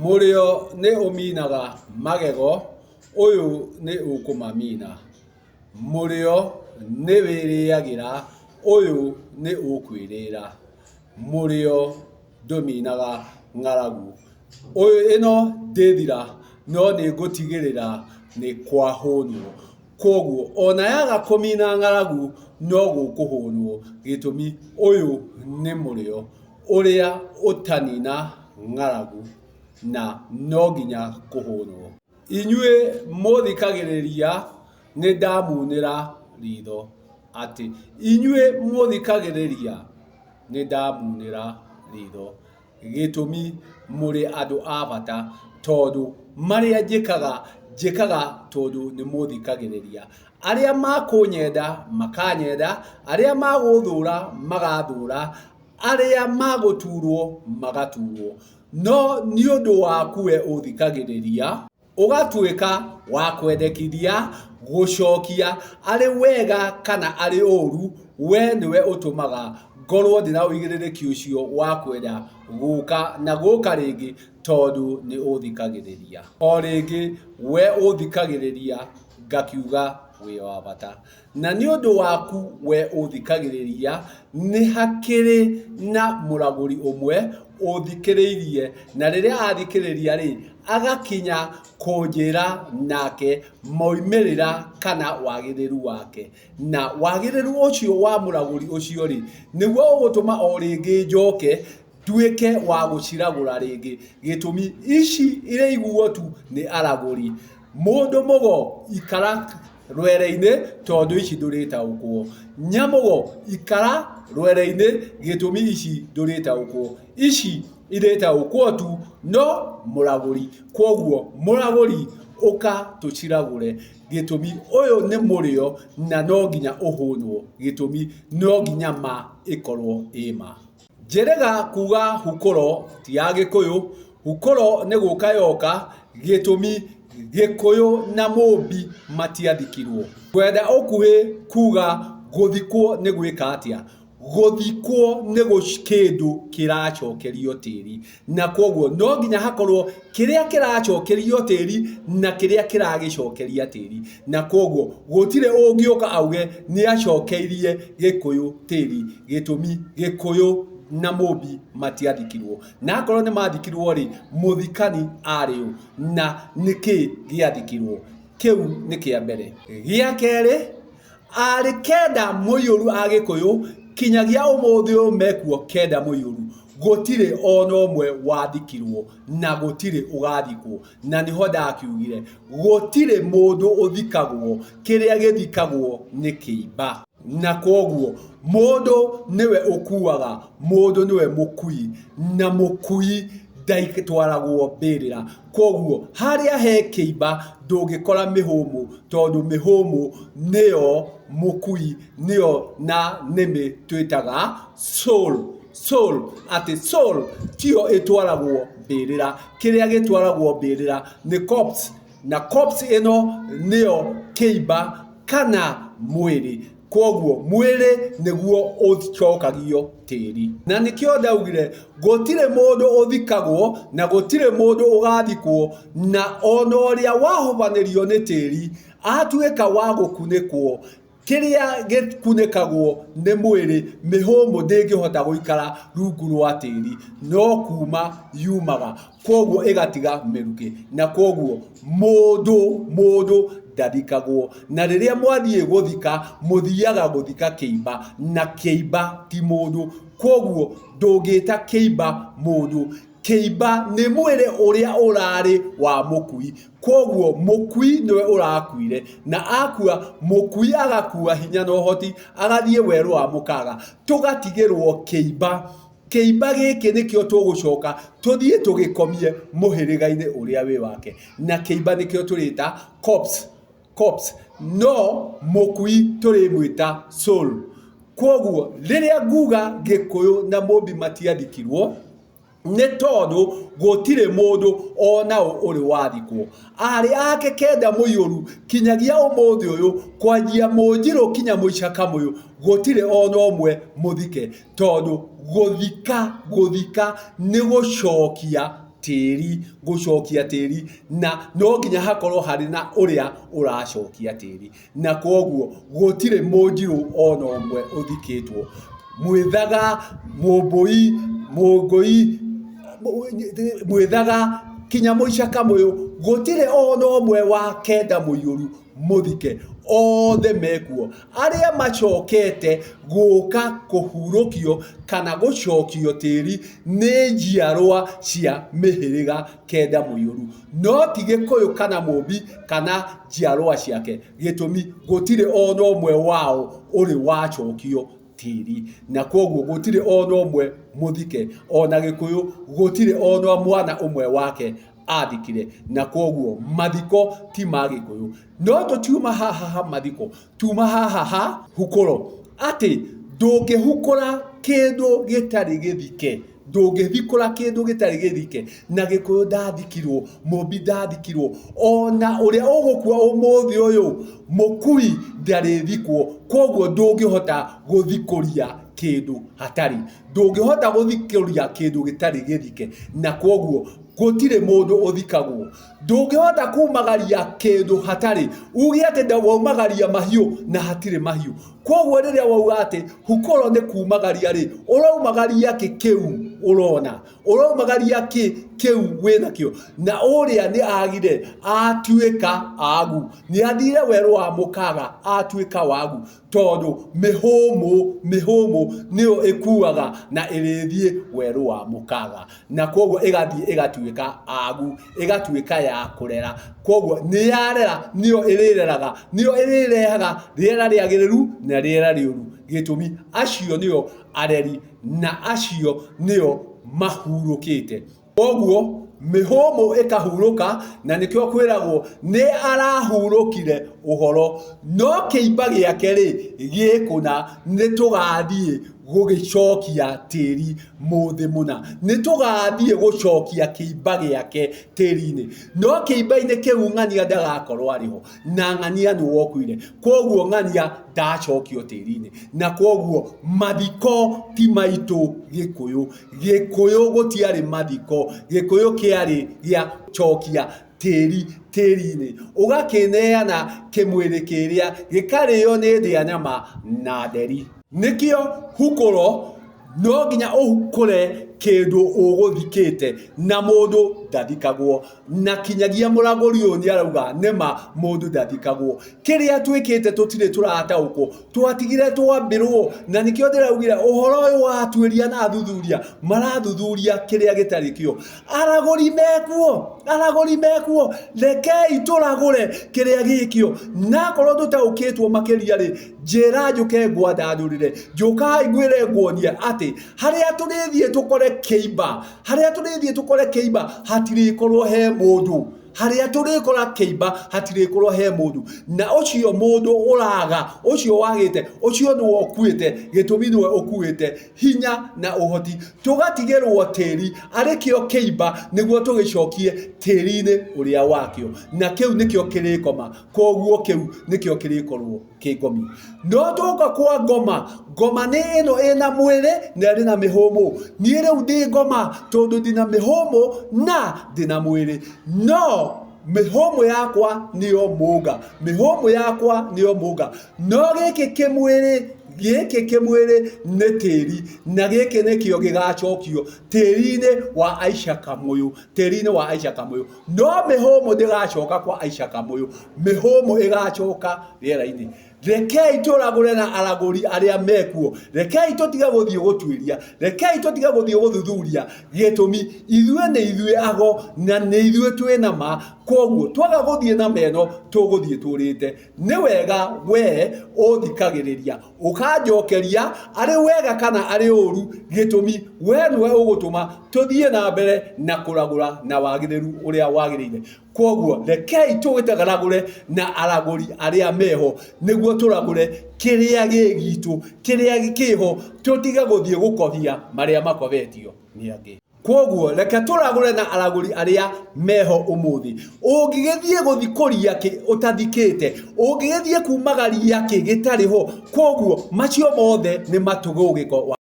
Mũrĩo nĩ ũminaga magego, ũyũ nĩ ũkũmamina. Mũrĩo nĩ wĩrĩagĩra, ũyũ nĩ ũkwĩrĩra. Mũrĩo ndũminaga ng'aragu. Ĩno ndĩthira no nĩ ngũtigĩrĩra nĩ kwahũnwo. Kwoguo ona yaga kũmina ng'aragu no gũkũhũnwo gĩtũmi ũyũ nĩ mũrĩo ũrĩa ũtanina ng'aragu na no nginya kũhũnwo. Inyuĩ mũthikagĩrĩria nĩ ndamunĩra ritho atĩ inyuĩ mũthikagĩrĩria nĩ ndamunĩra ritho. Gĩtũmi mũrĩ andũ a bata tondũ marĩa njĩkaga, njĩkaga tondũ nĩ mũthikagĩrĩria. Arĩa makũnyenda makanyenda, arĩa magũthũra magathũra, arĩa magũturwo magaturwo. No nĩ ũndũ waku we ũthikagĩrĩria, ũgatuĩka wa kwendekithia, gũcokia, arĩ wega kana arĩ ũru, we nĩwe ũtũmaga ngorwo ndĩna ũigĩrĩrĩki ũcio wa kwenda gũka na gũka rĩngĩ tondũ nĩ ũthikagĩrĩria. O rĩngĩ we ũthikagĩrĩria ngakiuga wĩ wa bata. Na nĩ ũndũ waku we ũthikagĩrĩria, nĩ hakĩrĩ na mũragũri ũmwe ũthikĩrĩirie, na rĩrĩa athikĩrĩria-rĩ, agakinya kũnjĩra nake moimĩrĩra kana wagĩrĩru wake. Na wagĩrĩru ũcio wa mũragũri ũcio-rĩ, nĩguo ũgũtũma o rĩngĩ njoke nduĩke wa gũciragũra rĩngĩ. Gĩtũmi, ici irĩiguo tu nĩ aragũri. Mũndũ mũgo ikara rwere-inĩ tondũ ici ndũrĩtaũkwo. Nyamũgo ikara rwere-inĩ gĩtũmi ici ndũrĩtaũkwo. Ici irĩtaũkwo tu no mũragũri. Kwoguo mũragũri ũka tũciragũre gĩtũmi ũyũ nĩ mũrĩo na no nginya ũhũnwo gĩtũmi no nginya ma ĩkorwo ĩ ma. Njĩrĩga kuga hukũro ti ya Gĩkũyũ, hukũro nĩ gũka yoka, gĩtũmi Gĩkũyũ na Mũmbi matiathikirwo. Ngwenda ũkuhĩ kuga gũthikwo nĩ gwĩka atĩa? Gũthikwo nĩ kĩndũ kĩracokerio tĩri, na kwoguo no nginya hakorwo kĩrĩa kĩracokerio tĩri na kĩrĩa kĩragĩcokeria tĩri, na kwoguo gũtirĩ ũngĩũka auge nĩ acokeirie Gĩkũyũ tĩri, gĩtũmi Gĩkũyũ na Mũmbi matiathikirwo, na akorwo nĩ mathikirwo rĩ, mũthikani arĩ ũ na nĩkĩ gĩathikirwo? Kĩu nĩ kĩa mbere. Gĩa kerĩ, arĩ kenda mũiyũru a Gĩkũyũ kinyagia ũmũthĩ ũyũ mekuo kenda mũiyũru, gũtirĩ ona ũmwe wathikirwo na gũtirĩ ũgathikwo. Na nĩho ndakiugire gũtirĩ mũndũ ũthikagwo, kĩrĩa gĩthikagwo nĩ kĩimba. Na kwoguo mũndũ nĩwe ũkuaga, mũndũ nĩwe mũkui, na mũkui ndatwaragwo mbĩrĩra. Kwoguo harĩa he kĩimba ndũngĩkora mĩhũmũ, tondũ mĩhũmũ nĩyo mũkui, nĩyo na nĩmĩ twĩtaga soul. Soul, atĩ soul tiyo ĩtwaragwo mbĩrĩra, kĩrĩa gĩtwaragwo mbĩrĩra nĩ corpse, na corpse ĩno nĩyo kĩimba kana mwĩrĩ. Kwoguo mwĩrĩ nĩguo ũcokagio tĩri. Na nĩkĩo ndaugire gũtirĩ mũndũ ũthikagwo na gũtirĩ mũndũ ũgathikwo, na ona ũrĩa wahobanĩrio nĩ tĩri atuĩka wa gũkunĩkwo, kĩrĩa gĩkunĩkagwo nĩ mwĩrĩ, mĩhũmũ ndĩngĩhota gũikara rungu rwa tĩri, no kuma yumaga, kwoguo ĩgatiga mĩrukĩ, na kwoguo mũndũ mũndũ ndathikagwo. Na rĩrĩa mwathiĩ gũthika, mũthiaga gũthika kĩimba, na kĩimba ti mũndũ, kwoguo ndũngĩta kĩimba mũndũ. Kĩimba nĩ mwĩrĩ ũrĩa ũrarĩ wa mũkui, kwoguo mũkui nĩwe ũrakuire, na akua mũkui agakua hinya na ũhoti agathiĩ werũ wa mũkaga, tũgatigĩrwo kĩimba. Kĩimba gĩkĩ nĩkĩo tũgũcoka tũthiĩ tũgĩkomie mũhĩrĩga-inĩ ũrĩa wĩ wake, na kĩimba nĩkĩo tũrĩta corpse, corpse, no mũkui tũrĩmwĩta soul. Kwoguo rĩrĩa nguga Gĩkũyũ na Mũmbi matiathikirwo, nĩ tondũ gũtirĩ mũndũ ona ũ ũrĩ wathikwo. Aarĩ ake kenda mũiyũru kinyagia ũmũthĩ ũyũ, kwanjia Mũnjirũ kinya mũica Kamũyũ, gũtirĩ ona ũmwe mũthike, tondũ gũthika gũthika nĩ gũcokia. Tĩri, gũcokia tĩri, na no nginya hakorwo harĩ na ũrĩa ũracokia tĩri, na kwoguo gũtirĩ mũnjirũ ona ũmwe ũthikĩtwo. Mwĩthaga, mũmbũi, mũngũi, mwĩthaga, kinya mũica kamũyũ, gũtirĩ ona ũmwe wa kenda mũiyũru mũthike, othe mekuo. Arĩa macokete gũka kũhurũkio kana gũcokio tĩri nĩ njiarwa cia mĩhĩrĩga kenda mũiyũru, no ti Gĩkũyũ kana Mũmbi kana njiarwa ciake. Gĩtũmi gũtirĩ ona ũmwe wao ũrĩ wacokio tĩri, na kwoguo gũtirĩ ona ũmwe mũthike, ona Gĩkũyũ gũtirĩ ona mwana ũmwe wake athikire, na kwoguo mathiko ti ma Gĩkũyũ. No tũtiuma haha ha mathiko, tuma haha ha hukũro, atĩ ndũngĩhukũra kĩndũ gĩtarĩ gĩthike, ndũngĩthikũra kĩndũ gĩtarĩ gĩthike. Na Gĩkũyũ ndathikirwo, Mũmbi ndathikirwo, ona ũrĩa ũgũkua ũmũthĩ ũyũ mũkui ndarĩthikwo. Kwoguo ndũngĩhota gũthikũria kĩndũ hatarĩ, ndũngĩhota gũthikũria kĩndũ gĩtarĩ gĩthike, na kwoguo gũtirĩ mũndũ ũthikagwo. Ndũngĩhota kumagaria kĩndũ hatarĩ, uge atĩ waumagaria mahiũ na hatirĩ mahiũ. Kwoguo rĩrĩa wauga atĩ hukũro nĩ kumagaria rĩ, ũraumagaria kĩ kĩu ũrona, ũraumagaria kĩ kĩu wĩnakĩo? Na ũrĩa nĩ agire atuĩka agu, nĩ athire werũ wa mũkaga atuĩka wagu, tondũ mĩhũmũ, mĩhũmũ nĩyo ĩkuaga na ĩrĩthiĩ werũ wa mũkaga, na kwoguo ĩgathiĩ ĩgatuĩka agu, ĩgatuĩka ya kũrera. Kwoguo nĩ yarera, nĩyo ĩrĩreraga, nĩyo ĩrĩrehaga rĩera rĩagĩrĩru na rĩera rĩũru. Gĩtũmi acio nĩo areri na acio nĩo mahurũkĩte. Kwoguo mĩhũmũ ĩkahurũka, na nĩkĩo kwĩragwo nĩ arahurũkire ũhoro, no kĩimba gĩake rĩ gĩkũna, nĩ tũgathiĩ gũgĩcokia tĩri mũthĩ mũna, nĩ tũgathiĩ gũcokia kĩimba gĩake tĩri-inĩ, no kĩimba-inĩ kĩu ng'ania ndagakorwo arĩ ho, na ng'ania nĩ wokuire. Kwoguo ng'ania ndacokio tĩri-inĩ, na kwoguo mathiko ti maitũ Gĩkũyũ. Gĩkũyũ gũtiarĩ mathiko, Gĩkũyũ kĩarĩ gĩa cokia tĩri tĩri-inĩ, ũgakĩneana kĩmwĩrĩ kĩrĩa gĩkarĩo nĩ ndĩa nyama na nderi. Nĩkĩo hukũro no nginya ũhukũre kĩndũ ũgũthikĩte, na mũndũ ndathikagwo, na kinyagia mũragũri ũyũ nĩ arauga nĩma mũndũ ndathikagwo. Kĩrĩa twĩkĩte tũtirĩ tũrataũkwo, twatigire twambĩrwo, na nĩkĩo ndĩraugire ũhoro ũyũ wa atuĩria na athuthuria marathuthuria kĩrĩa gĩtarĩ kĩo. Aragũri mekuo, aragũri mekuo, rekei tũragũre kĩrĩa gĩkĩo. Na akorwo ndũtaũkĩtwo makĩria rĩ, njĩra njũke ngwandandũrĩre, njũkai ngwĩre nguonie atĩ harĩa tũrĩthiĩ tũkore kĩimba, harĩa tũrĩthiĩ tũkore kĩimba hatirĩkorwo he mũndũ, harĩa tũrĩkora kĩimba hatirĩkorwo he mũndũ, na ũcio mũndũ ũraga, ũcio wagĩte, ũcio nĩwe ũkuĩte. Gĩtũmi nĩwe ũkuĩte hinya na ũhoti, tũgatigĩrwo tĩri arĩ kĩo kĩimba nĩguo tũgĩcokie tĩri-inĩ ũrĩa wakĩo, na kĩu nĩkĩo kĩrĩkoma. Kwoguo kĩu nĩkĩo kĩrĩkorwo kĩ ngomi. No tũka kwa ngoma, ngoma nĩ ĩno ĩna mwĩrĩ na ĩrĩ na mĩhũmũ. Niĩ rĩu ndĩ ngoma tondũ ndĩna mĩhũmũ na ndĩna mwĩrĩ, no mĩhũmũ yakwa nĩyo mũnga, mĩhũmũ yakwa nĩyo mũnga, no gĩkĩ kĩmwĩrĩ, gĩkĩ kĩmwĩrĩ nĩ tĩri, na gĩkĩ nĩkĩo gĩgacokio tĩri-inĩ wa Aisha Kamũyũ, tĩri-inĩ wa Aisha Kamũyũ. No mĩhũmũ ndĩgacoka kwa Aisha Kamũyũ, mĩhũmũ ĩgacoka rĩera-inĩ. Rekei tũragũre na aragũri arĩa mekuo, rekei tũtige gũthiĩ gũtuĩria, rekei tũtige gũthiĩ gũthuthuria. Gĩtũmi ithuĩ nĩ ithuĩ ago na nĩ ithuĩ twĩna ma, kwoguo twaga gũthiĩ na meno tũgũthiĩ tũrĩte. Nĩ wega we ũthikagĩrĩria ũkanjokeria arĩ wega kana arĩ ũru, gĩtũmi we nĩwe ũgũtũma tũthiĩ na mbere na kũragũra na wagĩrĩru ũrĩa wagĩrĩire. Kwoguo rekei tũgĩtagaragũre na aragũri arĩa meho nĩguo tũragũre kĩrĩa gĩ gitũ, kĩrĩa kĩho, tũtige gũthiĩ gũkobia marĩa makobetio nĩ angĩ. Kwoguo reke tũragũre na aragũri arĩa meho ũmũthĩ. Ũngĩgĩthiĩ gũthikũria kĩ ũtathikĩte, ũngĩgĩthiĩ kumagaria kĩ gĩtarĩ ho. Kwoguo macio mothe nĩ matũgũgĩko wa